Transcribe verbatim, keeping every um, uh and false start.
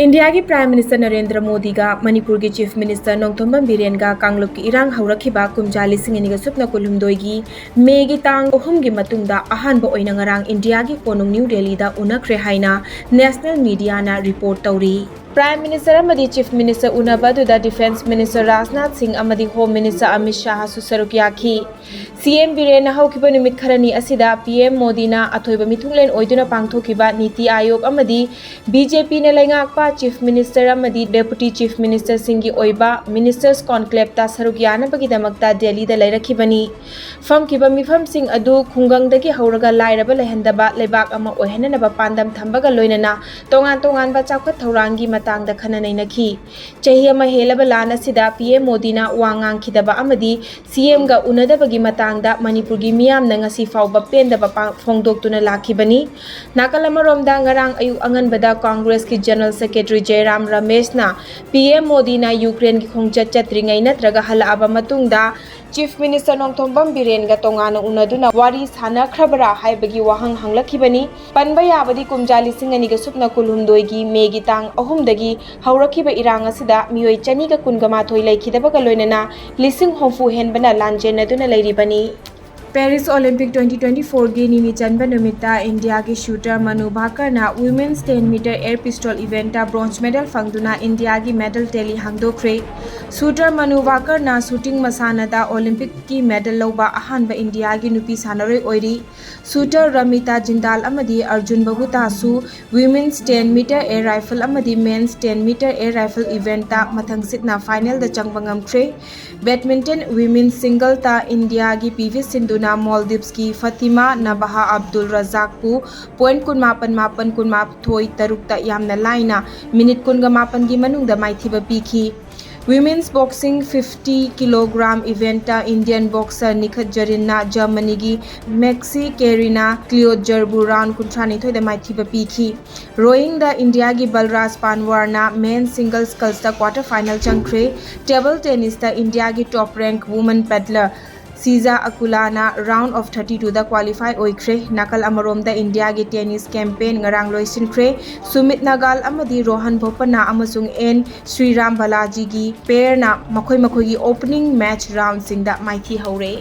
ꯏꯟꯗꯤꯌꯥꯒꯤ prime minister Narendra ꯃꯣꯗꯤꯒ ꯃꯅꯤꯄꯨꯔꯒꯤ chief minister Nongthombam ꯕꯤꯔꯦꯟꯒ ꯀꯥꯡꯂꯨꯞꯀꯤ ꯏꯔꯥꯡ ꯍꯧꯔꯛꯈꯤꯕ ꯀꯨꯝꯖꯥ ꯂꯤꯁꯤꯡ ꯑꯅꯤꯒ ꯁꯨꯞꯅ ꯀꯨꯟꯍꯨꯝꯗꯣꯏꯒꯤ ꯃꯦꯒꯤ ꯇꯥꯡ ꯑꯍꯨꯝꯒꯤ ꯃꯇꯨꯡꯗ ꯑꯍꯥꯟꯕ ꯑꯣꯏꯅ ꯉꯔꯥꯡ ꯏꯟꯗꯤꯌꯥꯒꯤ ꯀꯣꯅꯨꯡ ꯅ꯭ꯌꯨ ꯗꯦꯜꯂꯤꯗ ꯎꯅꯈ꯭ꯔꯦ ꯍꯥꯏꯅ ꯅꯦꯁꯅꯦꯜ ꯃꯤꯗꯤꯌꯥꯅ ꯔꯤꯄꯣꯔꯠ ꯇꯧꯔꯤ꯫ ꯄ꯭ꯔꯥꯏꯝ ꯃꯤꯅꯤꯁꯇꯔ ꯑꯃꯗꯤ ꯆꯤꯐ ꯃꯤꯅꯤꯁꯇꯔ ꯎꯅꯕ ꯑꯗꯨꯗ ꯗꯤꯐꯦꯟꯁ ꯃꯤꯅꯤꯁꯇꯔ ꯔꯥꯖꯅꯥꯊ ꯁꯤꯡ ꯑꯃꯗꯤ ꯍꯣꯝ ꯃꯤꯅꯤꯁꯇꯔ ꯑꯃꯤꯠ ꯁꯥꯍꯁꯨ ꯁꯔꯨꯛ ꯌꯥꯈꯤ꯫ ꯁꯤ ꯑꯦꯝ ꯕꯤꯔꯦꯟꯅ ꯍꯧꯈꯤꯕ ꯅꯨꯃꯤꯠ ꯈꯔꯅꯤ ꯑꯁꯤꯗ ꯄꯤ ꯑꯦꯝ ꯃꯣꯗꯤꯅ ꯑꯊꯣꯏꯕ ꯃꯤꯊꯨꯡꯂꯦꯟ ꯑꯣꯏꯗꯨꯅ ꯄꯥꯡꯊꯣꯛꯈꯤꯕ ꯅꯤꯇꯤ ꯑꯥꯌꯣꯒ ꯑꯃꯗꯤ ꯕꯤ ꯖꯦ ꯄꯤꯅ ꯂꯩꯉꯥꯛꯄ ꯆꯤꯐ ꯃꯤꯅꯤꯁꯇꯔ ꯑꯃꯗꯤ ꯗꯦꯄꯨꯇꯤ ꯆꯤꯐ ꯃꯤꯅꯤꯁꯇꯔꯁꯤꯡꯒꯤ ꯑꯣꯏꯕ ꯃꯤꯅꯤꯁꯇꯔꯁ ꯀꯣꯟꯀ꯭ꯂꯦꯕꯇ ꯁꯔꯨꯛ ꯌꯥꯅꯕꯒꯤꯗꯃꯛꯇ ꯗꯦꯜꯂꯤꯗ ꯂꯩꯔꯛꯈꯤꯕꯅꯤ꯫ ꯐꯝꯈꯤꯕ ꯃꯤꯐꯝꯁꯤꯡ ꯑꯗꯨ ꯈꯨꯡꯒꯪꯗꯒꯤ ꯍꯧꯔꯒ ꯂꯥꯏꯔꯕ ꯂꯩꯍꯟꯗꯕ ꯂꯩꯕꯥꯛ ꯑꯃ ꯑꯣꯏꯍꯟꯅꯅꯕ ꯄꯥꯟꯗꯝ ꯊꯝꯕꯒ ꯂꯣꯏꯅꯅ ꯇꯣꯉꯥꯟ ꯇꯣꯉꯥꯟꯕ ꯆꯥꯎꯈꯠ ꯊꯧꯔꯥꯡꯒꯤ ꯃꯇꯥꯡꯗ ꯈꯟꯅ ꯅꯩꯅꯈꯤ꯫ ꯆꯍꯤ ꯑꯃ ꯍꯦꯜꯂꯕ ꯂꯥꯟ ꯑꯁꯤꯗ ꯄꯤ ꯑꯦꯝ ꯃꯣꯗꯤꯅ ꯋꯥ ꯉꯥꯡꯈꯤꯗꯕ ꯑꯃꯗꯤ ꯁꯤ ꯑꯦꯝꯒ ꯎꯅꯗꯕꯒꯤ ꯃꯇꯥꯡꯗ ꯃꯅꯤꯄꯨꯔꯒꯤ ꯃꯤꯌꯥꯝꯅ ꯉꯁꯤ ꯐꯥꯎꯕ ꯄꯦꯟꯗꯕ ꯄꯥ-, ꯐꯣꯡꯗꯣꯛꯇꯨꯅ ꯂꯥꯛꯈꯤꯕꯅꯤ꯫ ꯅꯥꯀꯜ ꯑꯃꯔꯣꯝꯗ, ꯉꯔꯥꯡ ꯑꯌꯨꯛ ꯑꯉꯟꯕꯗ ꯀꯣꯡꯒ꯭ꯔꯦꯁꯀꯤ ꯖꯦꯅꯔꯦꯜ ꯁꯦꯀ꯭ꯔꯦꯇꯔꯤ ꯖꯌꯔꯥꯝ ꯔꯃꯦꯁꯅ ꯄꯤ ꯑꯦꯝ ꯃꯣꯗꯤꯅ ꯌꯨꯀ꯭ꯔꯦꯟꯒꯤ ꯈꯣꯡꯆꯠ ꯆꯠꯇ꯭ꯔꯤꯉꯩ ꯅꯠꯇ꯭ꯔꯒ ꯍꯜꯂꯛꯑꯕ ꯃꯇꯨꯡꯗ ꯆꯤꯐ ꯃꯤꯅꯤꯁꯇꯔ ꯅꯣꯡꯊꯣꯝꯕꯝ ꯕꯤꯔꯦꯟꯒ ꯇꯣꯉꯥꯟꯅ ꯎꯅꯗꯨꯅ ꯋꯥꯔꯤ ꯁꯥꯟꯅꯈ꯭ꯔꯕ꯭ꯔꯥ ꯍꯥꯏꯕꯒꯤ ꯋꯥꯍꯪ ꯍꯪꯂꯛꯈꯤꯕꯅꯤ꯫ ꯄꯟꯕ ꯌꯥꯕꯗꯤ, ꯀꯨꯝꯖꯥ ꯂꯤꯁꯤꯡ ꯑꯅꯤꯒ ꯁꯨꯞꯅ ꯀꯨꯟꯍꯨꯝꯗꯣꯏꯒꯤ ꯃꯦꯒꯤ ꯇꯥꯡ ꯑꯍꯨꯝꯗꯒꯤ ꯍꯧꯔꯛꯈꯤꯕ ꯏꯔꯥꯡ ꯑꯁꯤꯗ ꯃꯤꯑꯣꯏ ꯆꯅꯤꯒ ꯀꯨꯟꯒ ꯃꯥꯊꯣꯏ ꯂꯩꯈꯤꯗꯕꯒ ꯂꯣꯏꯅꯅ ꯂꯤꯁꯤꯡ ꯍꯨꯝꯐꯨ ꯍꯦꯟꯕꯅ ꯂꯥꯟꯖꯦꯟꯅꯗꯨꯅ ꯂꯩꯔꯤꯕꯅꯤ꯫ ꯄꯦꯔꯤꯁ ꯑꯣꯂꯤꯝꯄꯤꯛ twenty twenty-fourꯒꯤ ꯅꯤꯅꯤ ꯆꯟꯕ ꯅꯨꯃꯤꯠꯇ ꯏꯟꯗꯤꯌꯥꯒꯤ ꯁꯨꯇꯔ ꯃꯅꯨ ꯚꯥꯀꯔꯅ Women's ten meter air pistol eventꯇ bronze medal ꯐꯪꯗꯨꯅ ꯏꯟꯗꯤꯌꯥꯒꯤ medal tally ꯍꯥꯡꯗꯣꯛꯈ꯭ꯔꯦ꯫ ꯁꯨꯇꯔ ꯃꯅꯨ ꯚꯥꯀꯔꯅ shooting ꯃꯁꯥꯟꯅꯗ ꯑꯣꯂꯤꯝꯄꯤꯛꯀꯤ medal ꯂꯧꯕ ꯑꯍꯥꯟꯕ ꯏꯟꯗꯤꯌꯥꯒꯤ ꯅꯨꯄꯤ ꯁꯥꯟꯅꯔꯣꯏ ꯑꯣꯏꯔꯤ꯫ ꯁꯨꯇꯔ ꯔꯃꯤꯇꯥ ꯖꯤꯟꯗꯥꯜ ꯑꯃꯗꯤ Arjun ꯕꯍꯨꯇꯥꯁꯨ Women's ten meter air rifle ꯑꯃꯗꯤ Men's ten meter air rifle eventꯇ ꯃꯊꯪꯁꯤꯠꯅ finalꯗ ꯆꯪꯕ ꯉꯝꯈ꯭ꯔꯦ꯫ Badminton women's singleꯇ ꯏꯟꯗꯤꯌꯥꯒꯤ ꯄꯤ ꯚꯤ ꯁꯤꯟꯙꯨꯅ ꯃꯣꯜꯗꯤꯚꯁꯀꯤ ꯐꯥꯇꯤꯃꯥ ꯅꯕꯥꯍꯥ ꯑꯕꯗꯨꯜ ꯔꯖꯥꯛꯄꯨ point ꯀꯨꯟꯃꯥꯄꯟ ꯃꯥꯄꯟ, ꯀꯨꯟꯃꯥꯊꯣꯏ ꯇꯔꯨꯛꯇ ꯌꯥꯝꯅ ꯂꯥꯏꯅ minute ꯀꯨꯟꯒ ꯃꯥꯄꯟꯒꯤ ꯃꯅꯨꯡꯗ ꯃꯥꯏꯊꯤꯕ ꯄꯤꯈꯤ꯫ Women's boxing fifty kilogram eventꯇ Indian boxer ꯅꯤꯈꯠ ꯖꯔꯤꯟꯅ ꯖꯔꯃꯅꯤꯒꯤ ꯃꯦꯛꯁꯤ ꯀꯦꯔꯤꯅꯥ ꯀ꯭ꯂꯤꯌꯣꯖꯔꯕꯨ round ꯀꯨꯟꯊ꯭ꯔꯥꯅꯤꯊꯣꯏꯗ ꯃꯥꯏꯊꯤꯕ ꯄꯤꯈꯤ꯫ Rowingꯗ ꯏꯟꯗꯤꯌꯥꯒꯤ ꯕꯜꯔꯥꯖ ꯄꯥꯟꯋꯥꯔꯅ men's single scullsꯇ quarter final ꯆꯪꯈ꯭ꯔꯦ꯫ Table tennisꯇ ꯏꯟꯗꯤꯌꯥꯒꯤ top rank woman paddler Shija ꯑꯀꯨꯂꯥꯅ round of thirty twoꯗ qualify ꯑꯣꯏꯈ꯭ꯔꯦ꯫ ꯅꯥꯀꯜ ꯑꯃꯔꯣꯝꯗ ꯏꯟꯗꯤꯌꯥꯒꯤ ꯇꯦꯅꯤꯁ ꯀꯦꯝꯄꯦꯟ ꯉꯔꯥꯡ ꯂꯣꯏꯁꯤꯟꯈ꯭ꯔꯦ꯫ ꯁꯨꯃꯤꯠ ꯅꯥꯒꯥꯜ ꯑꯃꯗꯤ ꯔꯣꯍꯟ ꯕꯣꯄꯟꯅ ꯑꯃꯁꯨꯡ ꯑꯦꯟ ꯁ꯭ꯔꯤꯔꯥꯝ ꯕꯥꯂꯥꯖꯤꯒꯤ ꯄꯦꯌꯔꯅ ꯃꯈꯣꯏ ꯃꯈꯣꯏꯒꯤ opening match roundꯁꯤꯡꯗ ꯃꯥꯏꯊꯤꯍꯧꯔꯦ꯫